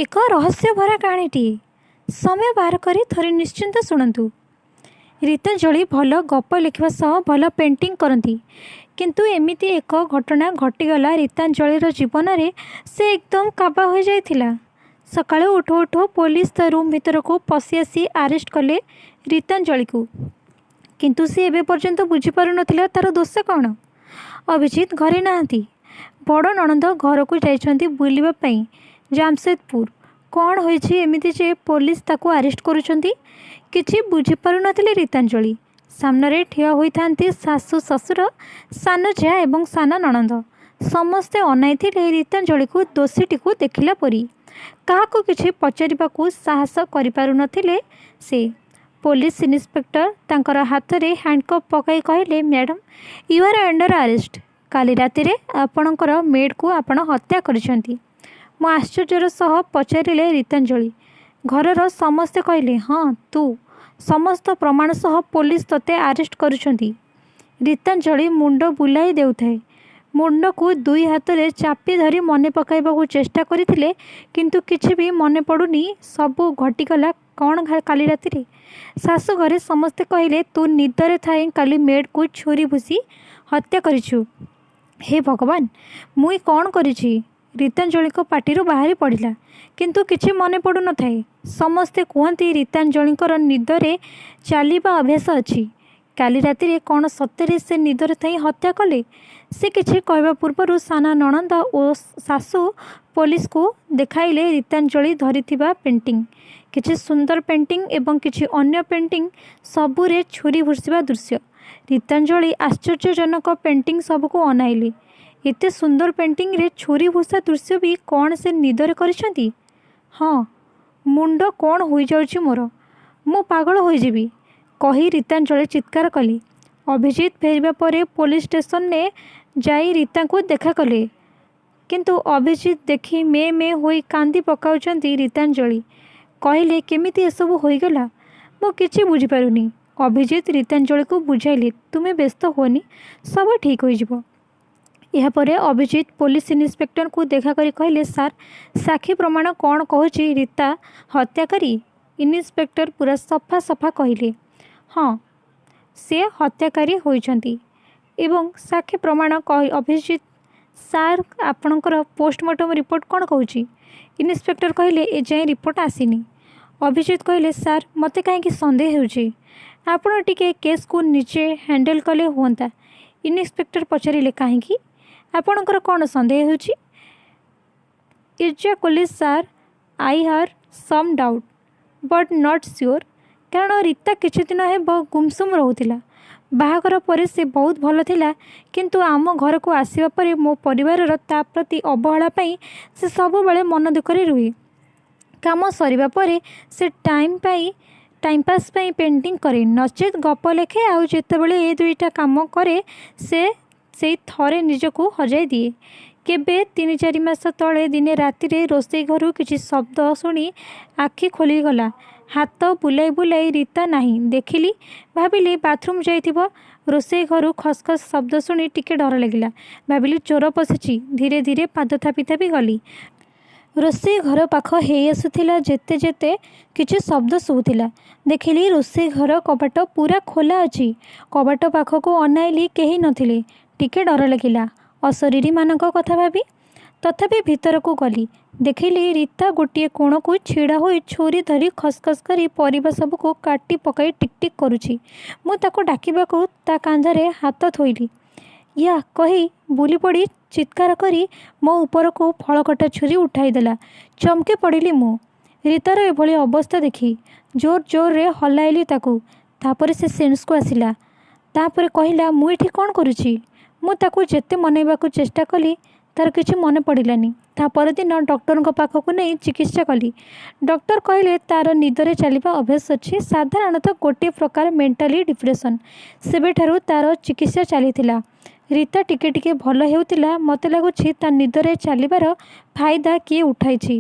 ଏକ ରହସ୍ୟଭରା କାହାଣୀଟିଏ। ସମୟ ବାହାର କରି ଥରେ ନିଶ୍ଚିନ୍ତ ଶୁଣନ୍ତୁ। ରୀତାଞ୍ଜଳି ଭଲ ଗପ ଲେଖିବା ସହ ଭଲ ପେଣ୍ଟିଂ କରନ୍ତି। କିନ୍ତୁ ଏମିତି ଏକ ଘଟଣା ଘଟିଗଲା ରୀତାଞ୍ଜଳିର ଜୀବନରେ, ସେ ଏକଦମ କାବା ହୋଇଯାଇଥିଲା। ସକାଳୁ ଉଠୁ ଉଠୁ ପୋଲିସ ତା ରୁମ୍ ଭିତରକୁ ପଶି ଆସି ଆରେଷ୍ଟ କଲେ ରୀତାଞ୍ଜଳିକୁ। କିନ୍ତୁ ସେ ଏବେ ପର୍ଯ୍ୟନ୍ତ ବୁଝିପାରୁନଥିଲା ତା'ର ଦୋଷ କ'ଣ? ଅଭିଜିତ ଘରେ ନାହାନ୍ତି। ବଡ଼ ନଣନ୍ଦ ଘରକୁ ଯାଇଛନ୍ତି ବୁଲିବା ପାଇଁ ଜାମସେଦପୁର। କ'ଣ ହୋଇଛି ଏମିତି ଯେ ପୋଲିସ ତାକୁ ଆରେଷ୍ଟ କରୁଛନ୍ତି? କିଛି ବୁଝିପାରୁନଥିଲେ ରୀତାଞ୍ଜଳି। ସାମ୍ନାରେ ଠିଆ ହୋଇଥାନ୍ତି ଶାଶୁ, ଶ୍ୱଶୁର, ସାନ ଜା ଏବଂ ସାନ ନଣନ୍ଦ। ସମସ୍ତେ ଅନାଇଥିଲେ ରୀତାଞ୍ଜଳିକୁ ଦୋଷୀଟିକୁ ଦେଖିଲା ପରି। କାହାକୁ କିଛି ପଚାରିବାକୁ ସାହସ କରିପାରୁନଥିଲେ ସେ। ପୋଲିସ ଇନ୍ସପେକ୍ଟର ତାଙ୍କର ହାତରେ ହ୍ୟାଣ୍ଡକଫ୍ ପକାଇ କହିଲେ, "Madam, you are under arrest. କାଲି ରାତିରେ ଆପଣଙ୍କର ମେଡ଼୍କୁ ଆପଣ ହତ୍ୟା କରିଛନ୍ତି।" ମୁଁ? ଆଶ୍ଚର୍ଯ୍ୟର ସହ ପଚାରିଲେ ରୀତାଞ୍ଜଳି। ଘରର ସମସ୍ତେ କହିଲେ, "ହଁ, ତୁ। ସମସ୍ତ ପ୍ରମାଣ ସହ ପୋଲିସ ତୋତେ ଆରେଷ୍ଟ କରୁଛନ୍ତି।" ରୀତାଞ୍ଜଳି ମୁଣ୍ଡ ବୁଲାଇ ଦେଉଥାଏ। ମୁଣ୍ଡକୁ ଦୁଇ ହାତରେ ଚାପି ଧରି ମନେ ପକାଇବାକୁ ଚେଷ୍ଟା କରିଥିଲେ, କିନ୍ତୁ କିଛି ବି ମନେ ପଡ଼ୁନି। ସବୁ ଘଟିଗଲା କ'ଣ କାଲି ରାତିରେ? ଶାଶୁଘରେ ସମସ୍ତେ କହିଲେ, "ତୁ ନିଦରେ ଥାଇ କାଲି ମେଡ଼୍କୁ ଛୁରୀ ଭୁସି ହତ୍ୟା କରିଛୁ।" ହେ ଭଗବାନ, ମୁଇଁ କ'ଣ କରିଛି? ରୀତାଞ୍ଜଳିଙ୍କ ପାଟିରୁ ବାହାରି ପଡ଼ିଲା। କିନ୍ତୁ କିଛି ମନେ ପଡ଼ୁନଥାଏ। ସମସ୍ତେ କୁହନ୍ତି, ରୀତାଞ୍ଜଳିଙ୍କର ନିଦରେ ଚାଲିବା ଅଭ୍ୟାସ ଅଛି। କାଲି ରାତିରେ କ'ଣ ସତରେ ସେ ନିଦରେ ଥାଇ ହତ୍ୟା କଲେ? ସେ କିଛି କହିବା ପୂର୍ବରୁ ସାନ ନଣନ୍ଦ ଓ ଶାଶୁ ପୋଲିସକୁ ଦେଖାଇଲେ ରୀତାଞ୍ଜଳି ଧରିଥିବା ପେଣ୍ଟିଂ। କିଛି ସୁନ୍ଦର ପେଣ୍ଟିଂ ଏବଂ କିଛି ଅନ୍ୟ ପେଣ୍ଟିଂ, ସବୁରେ ଛୁରୀ ଭୁସିବା ଦୃଶ୍ୟ। ରୀତାଞ୍ଜଳି ଆଶ୍ଚର୍ଯ୍ୟଜନକ ପେଣ୍ଟିଂ ସବୁକୁ ଅନାଇଲେ। ଏତେ ସୁନ୍ଦର ପେଣ୍ଟିଂରେ ଛୁରୀ ଭୁସା ଦୃଶ୍ୟ ବି କ'ଣ ସେ ନିଦରେ କରିଛନ୍ତି? ହଁ, ମୁଣ୍ଡ କ'ଣ ହୋଇଯାଉଛି ମୋର। ମୁଁ ପାଗଳ ହୋଇଯିବି, କହି ରୀତାଞ୍ଜଳି ଚିତ୍କାର କଲେ। ଅଭିଜିତ ଫେରିବା ପରେ ପୋଲିସ ଷ୍ଟେସନରେ ଯାଇ ରୀତାଙ୍କୁ ଦେଖା କଲେ। କିନ୍ତୁ ଅଭିଜିତ ଦେଖି ମେ ମେ ହୋଇ କାନ୍ଦି ପକାଉଛନ୍ତି ରୀତାଞ୍ଜଳି। କହିଲେ, "କେମିତି ଏସବୁ ହୋଇଗଲା, ମୁଁ କିଛି ବୁଝିପାରୁନି।" ଅଭିଜିତ ରୀତାଞ୍ଜଳିକୁ ବୁଝାଇଲେ, "ତୁମେ ବ୍ୟସ୍ତ ହୁଅନି, ସବୁ ଠିକ୍ ହୋଇଯିବ।" ଏହାପରେ ଅଭିଜିତ ପୋଲିସ ଇନ୍ସପେକ୍ଟରଙ୍କୁ ଦେଖା କରି କହିଲେ, "ସାର୍, ସାକ୍ଷୀ ପ୍ରମାଣ କ'ଣ କହୁଛି ରୀତା ହତ୍ୟାକାରୀ?" ଇନ୍ସପେକ୍ଟର ପୁରା ସଫା ସଫା କହିଲେ, "ହଁ, ସେ ହତ୍ୟାକାରୀ ହୋଇଛନ୍ତି ଏବଂ ସାକ୍ଷୀ ପ୍ରମାଣ କହି।" ଅଭିଜିତ, "ସାର୍, ଆପଣଙ୍କର ପୋଷ୍ଟମର୍ଟମ ରିପୋର୍ଟ କ'ଣ କହୁଛି?" ଇନ୍ସପେକ୍ଟର କହିଲେ, "ଏଯାଏଁ ରିପୋର୍ଟ ଆସିନି।" ଅଭିଜିତ କହିଲେ, "ସାର୍, ମୋତେ କାହିଁକି ସନ୍ଦେହ ହେଉଛି। ଆପଣ ଟିକେ କେସ୍କୁ ନିଜେ ହ୍ୟାଣ୍ଡେଲ୍ କଲେ ହୁଅନ୍ତା।" ଇନ୍ସପେକ୍ଟର ପଚାରିଲେ, "କାହିଁକି? ଆପଣଙ୍କର କ'ଣ ସନ୍ଦେହ ହେଉଛି?" "Exactly sir, I have some doubt but not sure. କାରଣ ରୀତା କିଛି ଦିନ ହେବ ଗୁମସୁମ ରହୁଥିଲା। ବାହାଘର ପରେ ସେ ବହୁତ ଭଲ ଥିଲା, କିନ୍ତୁ ଆମ ଘରକୁ ଆସିବା ପରେ ମୋ ପରିବାରର ତା ପ୍ରତି ଅବହେଳା ପାଇଁ ସେ ସବୁବେଳେ ମନ ଦୁଃଖରେ ରୁହେ। କାମ ସରିବା ପରେ ସେ ଟାଇମ୍ ପାସ୍ ପାଇଁ ପେଣ୍ଟିଂ କରେ, ନଚେତ୍ ଗପ ଲେଖେ। ଆଉ ଯେତେବେଳେ ଏ ଦୁଇଟା କାମ କରେ, ସେ ସେଇ ଥରେ ନିଜକୁ ହଜାଇ ଦିଏ। କେବେ 3-4 ମାସ ତଳେ ଦିନେ ରାତିରେ ରୋଷେଇ ଘରୁ କିଛି ଶବ୍ଦ ଶୁଣି ଆଖି ଖୋଲିଗଲା। ହାତ ବୁଲାଇ ବୁଲାଇ ରୀତା ନାହିଁ ଦେଖିଲି। ଭାବିଲି ବାଥରୁମ୍ ଯାଇଥିବ। ରୋଷେଇ ଘରୁ ଖସ୍ ଖସ୍ ଶବ୍ଦ ଶୁଣି ଟିକେ ଡର ଲାଗିଲା। ଭାବିଲି ଚୋର ପଶିଛି। ଧୀରେ ଧୀରେ ପାଦ ଥାପି ଥାପି ଗଲି। ରୋଷେଇ ଘର ପାଖ ହେଇ ଆସୁଥିଲା ଯେତେ ଯେତେ କିଛି ଶବ୍ଦ ଶୁଭୁଥିଲା। ଦେଖିଲି ରୋଷେଇ ଘର କବାଟ ପୁରା ଖୋଲା ଅଛି। କବାଟ ପାଖକୁ ଅନାଇଲି, କେହି ନଥିଲେ। ଟିକେ ଡର ଲାଗିଲା ଅଶରୀରୀମାନଙ୍କ କଥା ଭାବି। ତଥାପି ଭିତରକୁ ଗଲି। ଦେଖିଲି ରୀତା ଗୋଟିଏ କୋଣକୁ ଛିଡ଼ା ହୋଇ ଛୁରୀ ଧରି ଖସଖସ କରି ପରିବା ସବୁକୁ କାଟି ପକାଇ ଟିକ୍ ଟିକ୍ କରୁଛି। ମୁଁ ତାକୁ ଡାକିବାକୁ ତା କାନ୍ଧରେ ହାତ ଥୋଇଲି। 'ୟା' କହି ବୁଲିପଡ଼ି ଚିତ୍କାର କରି ମୋ ଉପରକୁ ଫଳକଟା ଛୁରୀ ଉଠାଇଦେଲା। ଚମକି ପଡ଼ିଲି ମୁଁ ରୀତାର ଏଭଳି ଅବସ୍ଥା ଦେଖି। ଜୋର ଜୋରରେ ହଲାଇଲି ତାକୁ। ତାପରେ ସେ ସେନ୍ସକୁ ଆସିଲା। ତାପରେ କହିଲା, "ମୁଁ ଏଠି କ'ଣ କରୁଛି?" ମୁଁ ତାକୁ ଯେତେ ମନେଇବାକୁ ଚେଷ୍ଟା କଲି, ତାର କିଛି ମନେ ପଡ଼ିଲାନି। ତା ପରଦିନ ଡକ୍ଟରଙ୍କ ପାଖକୁ ନେଇ ଚିକିତ୍ସା କଲି। ଡକ୍ଟର କହିଲେ, ତାର ନିଦରେ ଚାଲିବା ଅଭ୍ୟାସ ଅଛି, ସାଧାରଣତଃ ଗୋଟିଏ ପ୍ରକାର ମେଣ୍ଟାଲି ଡିପ୍ରେସନ୍। ସେବେଠାରୁ ତାର ଚିକିତ୍ସା ଚାଲିଥିଲା। ରୀତା ଟିକେ ଟିକେ ଭଲ ହେଉଥିଲା। ମୋତେ ଲାଗୁଛି ତା ନିଦରେ ଚାଲିବାର ଫାଇଦା କିଏ ଉଠାଇଛି।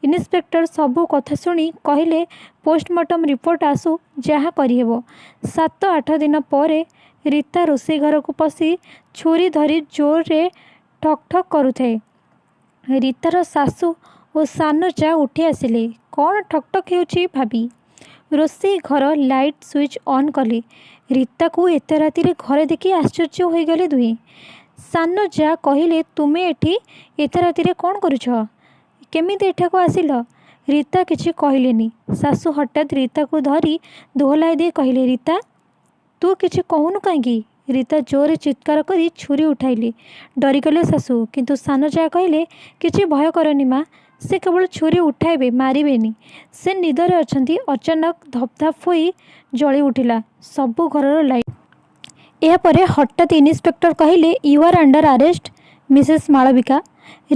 ଇନ୍ସପେକ୍ଟର ସବୁ କଥା ଶୁଣି କହିଲେ, "ପୋଷ୍ଟମର୍ଟମ ରିପୋର୍ଟ ଆସୁ, ଯାହା କରିହେବ।" 7-8 ଦିନ ପରେ ରୀତା ରୋଷେଇ ଘରକୁ ପଶି ଛୁରୀ ଧରି ଜୋରରେ ଠକ୍ ଠକ୍ କରୁଥାଏ। ରୀତାର ଶାଶୁ ଓ ସାନ ଯା ଉଠି ଆସିଲେ, କ'ଣ ଠକ୍ ଠକ୍ ହେଉଛି ଭାବି। ରୋଷେଇ ଘର ଲାଇଟ୍ ସୁଇଚ୍ ଅନ୍ କଲେ। ରୀତାକୁ ଏତେ ରାତିରେ ଘରେ ଦେଖି ଆଶ୍ଚର୍ଯ୍ୟ ହୋଇଗଲେ ଦୁହେଁ। ସାନ ଯା କହିଲେ, "ତୁମେ ଏଠି ଏତେ ରାତିରେ କ'ଣ କରୁଛ? କେମିତି ଏଠାକୁ ଆସିଲ?" ରୀତା କିଛି କହିଲେନି। ଶାଶୁ ହଠାତ୍ ରୀତାକୁ ଧରି ଦୋହଲାଇ ଦେଇ କହିଲେ, "ରୀତା, ତୁ କିଛି କହୁନୁ କାହିଁକି?" ରୀତା ଜୋରରେ ଚିତ୍କାର କରି ଛୁରୀ ଉଠାଇଲେ। ଡରିଗଲେ ଶାଶୁ। କିନ୍ତୁ ସାନ ଯା କହିଲେ, "କିଛି ଭୟ କରନି ମା, ସେ କେବଳ ଛୁରୀ ଉଠାଇବେ, ମାରିବେନି। ସେ ନିଦରେ ଅଛନ୍ତି।" ଅଚାନକ ଧପ୍ ଧପ୍ ହୋଇ ଜଳି ଉଠିଲା ସବୁ ଘରର ଲାଇଟ୍। ଏହାପରେ ହଠାତ୍ ଇନ୍ସପେକ୍ଟର କହିଲେ, "You are under arrest, Mrs Malabika."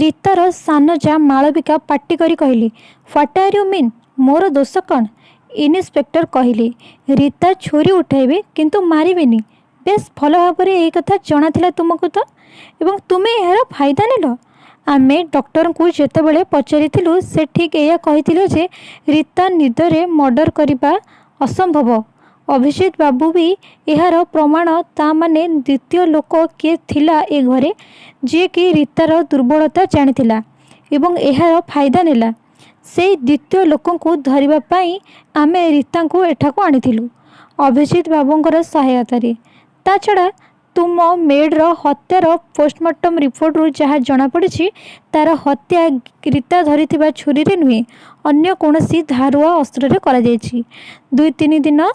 ରୀତାର ସାନ ଯା ମାଳବିକା ପାଟି କରି କହିଲେ, "What are you mean? ମୋର ଦୋଷ କ'ଣ?" ଇନ୍ସପେକ୍ଟର କହିଲେ, "ରୀତା ଛୁରୀ ଉଠାଇବେ, କିନ୍ତୁ ମାରିବେନି। ବେଶ୍ ଭଲ ଭାବରେ ଏହି କଥା ଜଣାଥିଲା ତୁମକୁ ତ, ଏବଂ ତୁମେ ଏହାର ଫାଇଦା ନେଲ। ଆମେ ଡକ୍ଟରଙ୍କୁ ଯେତେବେଳେ ପଚାରିଥିଲୁ, ସେ ଠିକ୍ ଏଇଆ କହିଥିଲେ ଯେ ରୀତା ନିଦରେ ମର୍ଡର କରିବା ଅସମ୍ଭବ। ଅଭିଜିତ ବାବୁ ବି ଏହାର ପ୍ରମାଣ। ତା ମାନେ ଦ୍ୱିତୀୟ ଲୋକ କିଏ ଥିଲା ଏ ଘରେ, ଯିଏକି ରୀତାର ଦୁର୍ବଳତା ଜାଣିଥିଲା ଏବଂ ଏହାର ଫାଇଦା ନେଲା। ସେଇ ଦ୍ୱିତୀୟ ଲୋକଙ୍କୁ ଧରିବା ପାଇଁ ଆମେ ରୀତାଙ୍କୁ ଏଠାକୁ ଆଣିଥିଲୁ ଅଭିଜିତ ବାବୁଙ୍କର ସହାୟତାରେ। ତା ଛଡ଼ା ତୁମ ମେଡ଼ର ହତ୍ୟାର ପୋଷ୍ଟମର୍ଟମ ରିପୋର୍ଟରୁ ଯାହା ଜଣାପଡ଼ିଛି, ତା'ର ହତ୍ୟା ରୀତା ଧରିଥିବା ଛୁରୀରେ ନୁହେଁ, ଅନ୍ୟ କୌଣସି ଧାରୁଆ ଅସ୍ତ୍ରରେ କରାଯାଇଛି, 2-3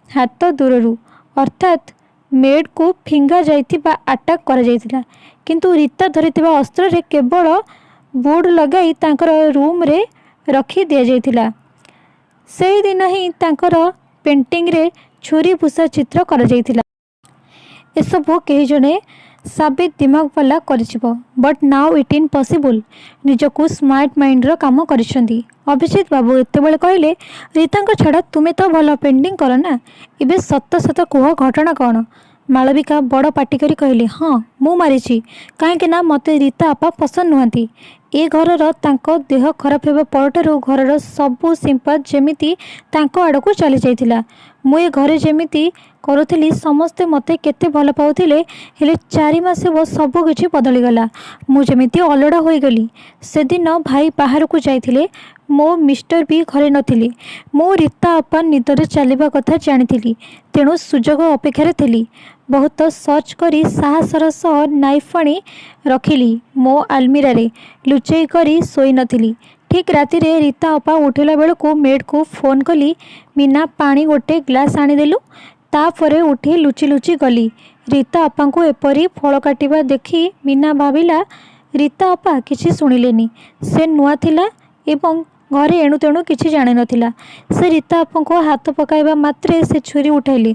ହାତ ଦୂରରୁ। ଅର୍ଥାତ୍ ମେଡ଼କୁ ଫିଙ୍ଗା ଯାଇଥିବା ଆଟାକ୍ କରାଯାଇଥିଲା। କିନ୍ତୁ ରୀତା ଧରିଥିବା ଅସ୍ତ୍ରରେ କେବଳ ବୋର୍ଡ଼ ଲଗାଇ ତାଙ୍କର ରୁମ୍ରେ ରଖି ଦିଆଯାଇଥିଲା। ସେଇଦିନ ହିଁ ତାଙ୍କର ପେଣ୍ଟିଂରେ ଛୁରୀ ଭୁଷା ଚିତ୍ର କରାଯାଇଥିଲା। ଏସବୁ କେହି ଜଣେ ସାବିତ ଦିମାଗବାଲା କରିଥିବ। But now it impossible." ନିଜକୁ ସ୍ମାର୍ଟ ମାଇଣ୍ଡର କାମ କରିଛନ୍ତି। ଅଭିଜିତ ବାବୁ ଏତେବେଳେ କହିଲେ, "ରୀତାଙ୍କ ଛଡ଼ା ତୁମେ ତ ଭଲ ପେଣ୍ଟିଂ କର ନା? ଏବେ ସତ ସତ କୁହ, ଘଟଣା କ'ଣ?" ମାଳବିକା ବଡ଼ ପାଟି କରି କହିଲେ, "ହଁ, ମୁଁ ମାରିଛି। କାହିଁକି ନା ମୋତେ ରୀତା ଆପା ପସନ୍ଦ ନୁହନ୍ତି। ଏ ଘରର ତାଙ୍କ ଦେହ ଖରାପ ହେବା ପରଠାରୁ ଘରର ସବୁ ସିମ୍ପାଥି ଯେମିତି ତାଙ୍କ ଆଡ଼କୁ ଚାଲିଯାଇଥିଲା। ମୁଁ ଏ ଘରେ ଯେମିତି କରୁଥିଲି, ସମସ୍ତେ ମୋତେ କେତେ ଭଲ ପାଉଥିଲେ। ହେଲେ 4 ମାସ ହେବ ସବୁ କିଛି ବଦଳିଗଲା। ମୁଁ ଯେମିତି ଅଲୋଡ଼ା ହୋଇଗଲି। ସେଦିନ ଭାଇ ବାହାରକୁ ଯାଇଥିଲେ, ମୋ ମିଷ୍ଟର ବି ଘରେ ନଥିଲେ। ମୁଁ ରୀତା ଆପା ନିଦରେ ଚାଲିବା କଥା ଜାଣିଥିଲି, ତେଣୁ ସୁଯୋଗ ଅପେକ୍ଷାରେ ଥିଲି। ବହୁତ ସର୍ଚ୍ଚ କରି ସାହସର ସହ ନାଇଫ୍ ଆଣି ରଖିଲି ମୋ ଆଲମିରାରେ। ଲୁଚେଇ କରି ଶୋଇନଥିଲି। ଠିକ୍ ରାତିରେ ରୀତା ଅପା ଉଠିଲା ବେଳକୁ ମେଡ଼କୁ ଫୋନ୍ କଲି, 'ମୀନା, ପାଣି ଗୋଟେ ଗ୍ଲାସ୍ ଆଣିଦେଲୁ।' ତାପରେ ଉଠି ଲୁଚି ଲୁଚି ଗଲି। ରୀତା ଅପାଙ୍କୁ ଏପରି ଫଳ କାଟିବା ଦେଖି ମୀନା ଭାବିଲା ରୀତା ଅପା କିଛି ଶୁଣିଲେନି। ସେ ନୂଆ ଥିଲା ଏବଂ ଘରେ ଏଣୁତେଣୁ କିଛି ଜାଣିନଥିଲା। ସେ ରୀତା ଅପାଙ୍କୁ ହାତ ପକାଇବା ମାତ୍ରେ ସେ ଛୁରୀ ଉଠାଇଲେ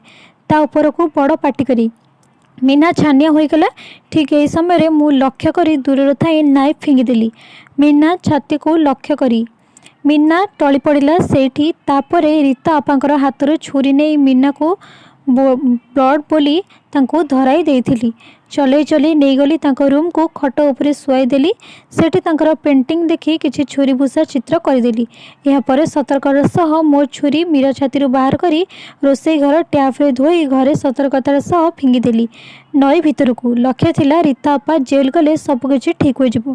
ତା ଉପରକୁ ବଡ଼ ପାଟି କରି। ମୀନା ଛାନିଆ ହୋଇଗଲା। ଠିକ୍ ଏହି ସମୟରେ ମୁଁ ଲକ୍ଷ୍ୟ କରି ଦୂରରେ ଥାଇ ନାଇଫ୍ ଫିଙ୍ଗିଦେଲି ମୀନା ଛାତିକୁ ଲକ୍ଷ୍ୟ କରି। ମୀନା ଟଳି ପଡ଼ିଲା ସେଇଠି। ତାପରେ ରୀତା ଅପାଙ୍କର ହାତରୁ ଛୁରୀ ନେଇ ମୀନାକୁ ବ୍ଲଡ଼ ବୋଲି ତାଙ୍କୁ ଧରାଇ ଦେଇଥିଲି। ଚଲେଇ ଚଲେଇ ନେଇଗଲି ତାଙ୍କ ରୁମ୍କୁ। ଖଟ ଉପରେ ଶୁଆଇ ଦେଲି। ସେଠି ତାଙ୍କର ପେଣ୍ଟିଂ ଦେଖି କିଛି ଛୁରୀ ଭୁଷା ଚିତ୍ର କରିଦେଲି। ଏହାପରେ ସତର୍କର ସହ ମୋ ଛୁରୀ ମୀରା ଛାତିରୁ ବାହାର କରି ରୋଷେଇ ଘର ଟ୍ୟାପ୍ରେ ଧୋଇ ଘରେ ସତର୍କତାର ସହ ଫିଙ୍ଗିଦେଲି ନଈ ଭିତରକୁ। ଲକ୍ଷ୍ୟ ଥିଲା, ରୀତା ଅପା ଜେଲ୍ ଗଲେ ସବୁକିଛି ଠିକ୍ ହୋଇଯିବ।"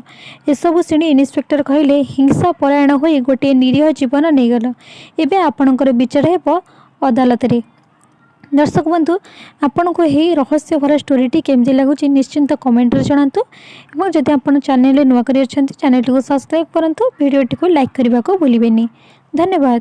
ଏସବୁ ଶୁଣି ଇନ୍ସପେକ୍ଟର କହିଲେ, "ହିଂସା ପରାୟଣ ହୋଇ ଗୋଟିଏ ନିରୀହ ଜୀବନ ନେଇଗଲ। ଏବେ ଆପଣଙ୍କର ବିଚାର ହେବ ଅଦାଲତରେ।" ଦର୍ଶକ ବନ୍ଧୁ, ଆପଣଙ୍କୁ ଏହି ରହସ୍ୟ ଭରା ଷ୍ଟୋରିଟି କେମିତି ଲାଗୁଛି, ନିଶ୍ଚିନ୍ତ କମେଣ୍ଟରେ ଜଣାନ୍ତୁ ଏବଂ ଯଦି ଆପଣ ଚ୍ୟାନେଲରେ ନୂଆ କରି ଅଛନ୍ତି, ଚ୍ୟାନେଲଟିକୁ ସବସ୍କ୍ରାଇବ୍ କରନ୍ତୁ। ଭିଡ଼ିଓଟିକୁ ଲାଇକ୍ କରିବାକୁ ଭୁଲିବେନି। ଧନ୍ୟବାଦ।